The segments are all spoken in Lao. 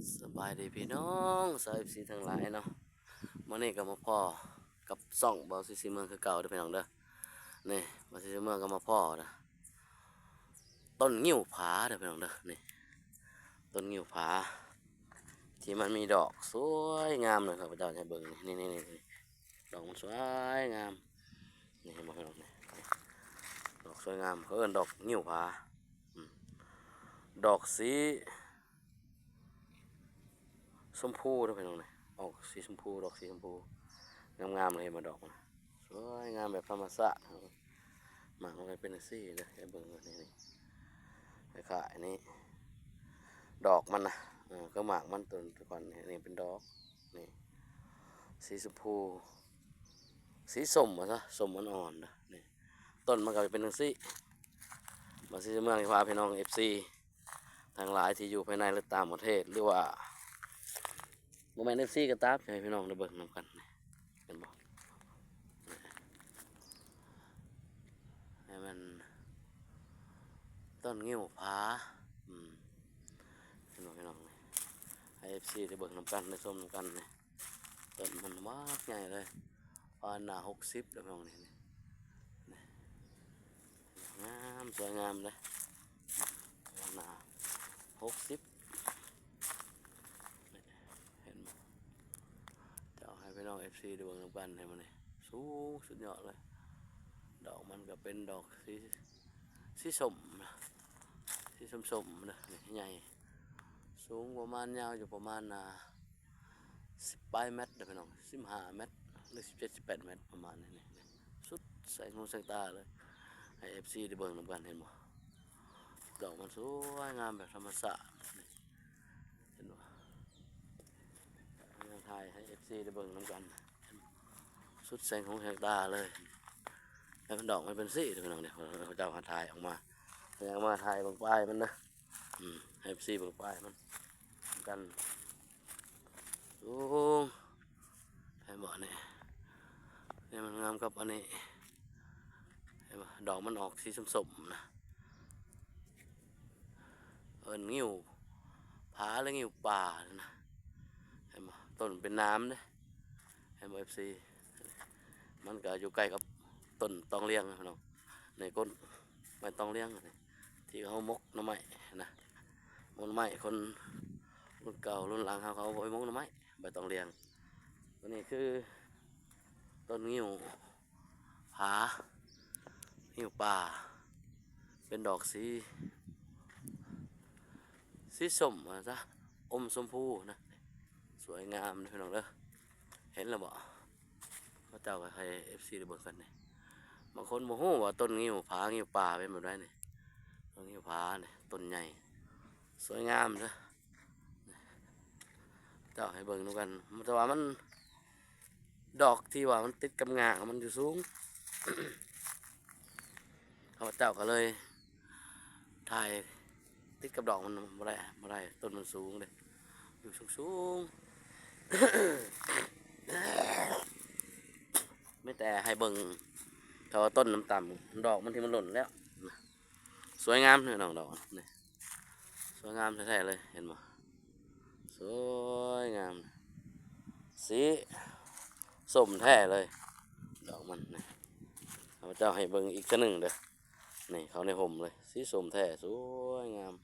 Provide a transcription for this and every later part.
ສະບາຍດີພີ່ນ້ອງຊາວເອັຟຊີທັງຫຼາຍເນາະ, ມື້ນີ້ກໍມາພໍ້ກັບຊ່ອງບ່າວຊີສີເມືອງຄືເກົ່າເດີພີ່ນ້ອງເດີ. ນີ້ບ່າວຊີສີເມືອງກໍມາພໍ້ນະ ຕົ້ນງິ້ວຜາເດີພີ່ນ້ອງເດີ. ນີ້ຕົ້ນງິ້ວຜາທີ່ມັນມີດອກສວຍງາມເລີຍ, ຂ້າພະເຈົ້າຈະໃຫ້ເບິ່ງ ນີ້ ນີ້ ນີ້ ນີ້ ດອກມັນສວຍງາມ. ນີ້ເຫັນບໍ່ພີ່ນ້ອງ? ນີ້ດອກສວຍງາມ ເຂົາເອີ້ນດອກງິ້ວຜາ. ອືມ ດອກສີ ຊົມພູເດີພີ່ນ້ອງເດີ, ອອກສີຊົມພູ ດອກສີຊົມພູ ງາມໆເລີຍ. ເຫັນບໍ່ດອກມັນ ສວຍງາມແບບທຳມະຊາດ. ໝາກມັນເປັນຈັ່ງຊີ້ເດີ, ໃຫ້ເບິ່ງນີ້ ນີ້ ຄ້າຍໆນີ້ ດອກມັນນະ. ເອີ ກໍໝາກມັນຕົວ ຕົວກ່ອນນີ້ ນີ້ເປັນດອກ ນີ້ ສີຊົມພູ ສີສົ້ມວ່າຊະ ສົ້ມອ່ອນໆເດີ. ນີ້ ຕົ້ນມັນກໍເປັນຈັ່ງຊີ້. ບ່າວຊີສີເມືອງຊິພາພີ່ນ້ອງເອັຟຊີທັງຫຼາຍທີ່ຢູ່ພາຍໃນ ຫຼື ຕ່າງປະເທດ ຫຼືວ່າບໍ່ແມ່ນເອັຟຊີກໍຕາມ ໃຫ້ພີ່ນ້ອງໄດ້ເບິ່ງນຳກັນ. ນີ້ເຫັນບໍ່? ໃຫ້ມັນຕົ້ນງິ້ວຜາ. ອືມ ເຫັນບໍ່ພີ່ນ້ອງ? ໃຫ້ເອັຟຊີໄດ້ເບິ່ງນຳກັນ ໄດ້ຊົມນຳກັນ. ນີ້ ຕົ້ນມັນບັກໃຫຍ່ເລີຍ ປານໜ້າຫົກສິບແລ້ວພີ່ນ້ອງ. ນີ້ ນີ້ ງາມ ສວຍງາມເດ້ ປານໜ້າຫົກສິບ. ເຫັນບໍ່? ຈະເອົາໃຫ້ພີ່ນ້ອງເອັຟຊີໄດ້ເບິ່ງນຳກັນ. ເຫັນບໍ່ນີ້? ສູງສຸດຍອດເລີຍ. ດອກມັນກໍເປັນດອກສີ ສີສົ້ມນະ ສີສົ້ມໆເດີ. ນີ້ໃຫຍ່ ສູງປະມານ ຍາວຢູ່ປະມານ ອ່າ ສິບປາຍແມັດເດີພີ່ນ້ອງ, ສິບຫ້າແມັດ ຫຼື ສິບເຈັດ ສິບແປດແມັດ ປະມານນີ້. ນີ້ ນີ້ ສຸດແສງຫູແສງຕາເລີຍ. ໃຫ້ເອັຟຊີໄດ້ເບິ່ງນຳກັນ. ເຫັນບໍ່? ດອກມັນສວຍງາມແບບທຳມະຊາດ. ນີ້ ເຫັນບໍ່? ຖ່າຍໃຫ້ເອັຟຊີໄດ້ເບິ່ງນຳກັນ. ເຫັນບໍ່? ສຸດແສງຫູແສງຕາເລີຍ. ແລ້ວມັນດອກມັນເປັນສີເດີພີ່ນ້ອງເດີ. ເຂົາເຈົ້າຫາຖ່າຍອອກມາ ເອົາມາຖ່າຍເບິ່ງປາຍມັນເດີ. ອືມ ໃຫ້ເອັຟຊີເບິ່ງປາຍມັນນຳກັນ. ໂອ້ ເຫັນບໍ່ນີ້? ນີ້ມັນງາມກັບອັນນີ້. ເຫັນບໍ່? ດອກມັນອອກສີສົ້ມໆນະ. ເອີ້ນງິ້ວຜາ ຫຼື ງິ້ວປ່ານະ. ເຫັນບໍ່? ຕົ້ນເປັນໜາມເດ້. ເຫັນບໍ່ ເອັຟຊີ? ມັນກໍຢູ່ໃກ້ກັບຕົ້ນຕອງລຽງນະພີ່ນ້ອງ. ໃນກົ້ນໄມ້ຕອງລຽງນີ້ ທີ່ເຮົາໝົກໜໍ່ໄມ້ນະ, ໝົກໜໍ່ໄມ້. ຄົນລຸ້ນເກົ່າລຸ້ນຫຼັງເຮົາ ເຂົາເອົາໄປໝົກໜໍ່ໄມ້ ໃບຕອງລຽງ. ຕົວນີ້ຄືຕົ້ນງິ້ວຜາ ງິ້ວປ່າ ເປັນດອກສີ ສີສົ້ມວ່າຊະ ອົມຊົມພູນະ. ສວຍງາມເດີພີ່ນ້ອງເດີ. ເຫັນແລ້ວບໍ່? ເຂົາເຈົ້າກໍໃຫ້ເອັຟຊີໄດ້ເບິ່ງກັນນີ້. ບາງຄົນບໍ່ຮູ້ວ່າຕົ້ນງິ້ວຜາ ງິ້ວປ່າເປັນແບບໃດນີ້. ຕົ້ນງິ້ວຜານີ້ ຕົ້ນໃຫຍ່ ສວຍງາມເດີ. ເຈົ້າໃຫ້ເບິ່ງນຳກັນ. ແຕ່ວ່າມັນ ດອກທີ່ວ່າມັນຕິດກັບງ່າມັນຢູ່ສູງ. ຂ້າພະເຈົ້າກໍເລີຍຖ່າຍຕິດກັບດອກມັນບໍ່ໄດ້ ບໍ່ໄດ້. ຕົ້ນມັນສູງເດ້ ຢູ່ສູງໆ. ມີແຕ່ໃຫ້ເບິ່ງ ຖ້າວ່າຕົ້ນຕ່ຳໆ ດອກມັນທີ່ມັນຫຼົ່ນແລ້ວ. ສວຍງາມເນາະ ດອກນີ້ ສວຍງາມແທ້ໆເລີຍ. ເຫັນບໍ່? ສວຍງາມ ສີສົ້ມແທ້ເລີຍ ດອກມັນນີ້. ຂ້າພະເຈົ້າໃຫ້ເບິ່ງອີກເທື່ອໜຶ່ງເດີ. ນີ້ ເຂົ້າໃນຮົ່ມເລີຍ ສີສົ້ມແທ້ ສວຍງາມ.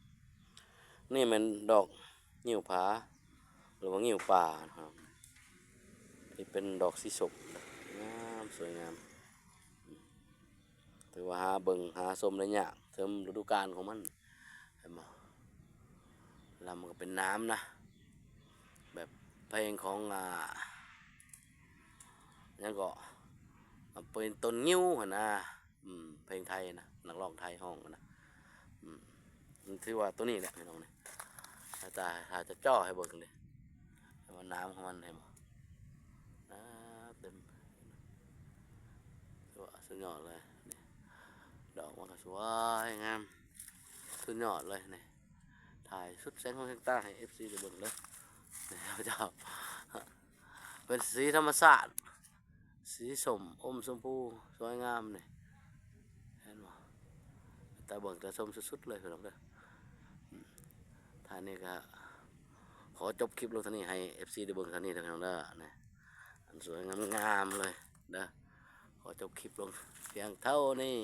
ນີ້ແມ່ນດອກງິ້ວຜາ ຫຼືວ່າງິ້ວປ່ານະ ທີ່ເປັນດອກສີສົ້ມ ງາມ ສວຍງາມ. ຖືວ່າຫາເບິ່ງຫາຊົມໄດ້ຍາກ ເຖິງລະດູການຂອງມັນ. ເຫັນບໍ່? ແລ້ວມັນກໍເປັນໜາມນະ ແບບເພງຂອງ ອ່າ ຫຍັງເກາະ ເປັນຕົ້ນງິ້ວຫັ້ນນະ. ອືມ ເພງໄທນະ ນັກຮ້ອງໄທຮ້ອງນະ. ອືມ ມັນຖືວ່າຕົວນີ້ແຫຼະພີ່ນ້ອງນີ້. ຖ້າ ຖ້າຈະເຈາະໃຫ້ເບິ່ງເດ້ ວ່າໜາມຂອງມັນ ເຫັນບໍ່? ໜາມເຕັມ ຖືວ່າສຸດຍອດເລີຍນີ້. ດອກມັນກໍສວຍງາມ ສຸດຍອດເລີຍນີ້. ຖ່າຍສຸດແສງຫູແສງຕາໃຫ້ເອັຟຊີໄດ້ເບິ່ງເດີ. ນີ້ເຈົ້າ ເປັນສີທຳມະຊາດ ສີສົ້ມ ອົມຊົມພູ ສວຍງາມນີ້ ເຫັນບໍ່? ຕາເບິ່ງຕາຊົມສຸດໆເລີຍພີ່ນ້ອງເດີ. ອືມ ທ່ານນີ້ກໍ ຂໍຈົບຄລິບລົງເທົ່ານີ້ ໃຫ້ເອັຟຊີໄດ້ເບິ່ງເທົ່ານີ້ເດີພີ່ນ້ອງເດີ ນີ້ ອັນສວຍງາມໆເລີຍເດີ. ຂໍຈົບຄລິບລົງພຽງເທົ່ານີ້.